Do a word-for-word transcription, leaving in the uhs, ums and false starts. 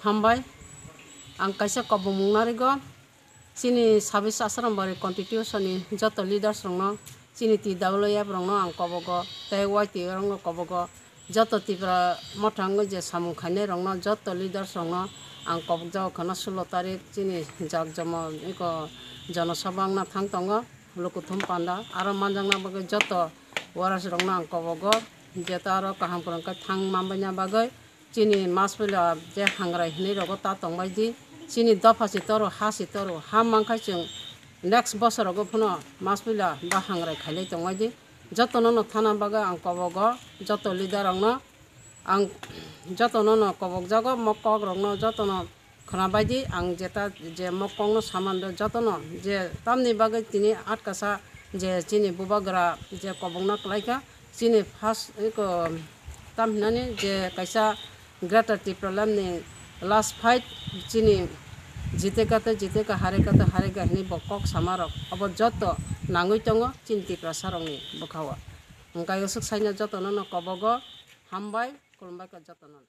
Hambai, ang kaisa kobongmung narigo, chini sabis Asarambari constitution ni joto leaders rokno, chini T W F rokno ang kobogo, tei Y T F rokno kobogo, joto Tipra Motha wngwi je samung khainai rokno, joto leaders rokno ang kobokjago kheno sulo tarik chini jak jomo iko jonosabha wngna thang tongo, Lukuthum Panda, aro manjakna bagwi joto warriors rokno ang kobogo, jeto aro kaham kwrwng khe thang manbaina bagwi. Chini Maspuila je hangrai hinwi rogo ta tongbai di, chini dopha si toru, ha si toru, ha mankha chwng next bosorogo phano Maspuila ba hangrai khailai tongbai di. Jotono no thana bagwi ang kobogo, joto leader rokno ang jotono no kobokjago, mo kok rokno jotono khwnabai di, ang jeta je mo kokno samando jotono je tamni bagwi tini atkasa je chini bubagra je kobokna kwlaikha, chini first iko tam hinani je kaisa Greater Tipraland ni last fight chini jiteka tei jiteka, hareka tei hareka hinwi bo kok sama rok obo joto nangwi tongo chini Tiprasa rokni bwkhao. Hwnkhe aswk saino jotono no kobogo, hambai, khulumbai kha jotono.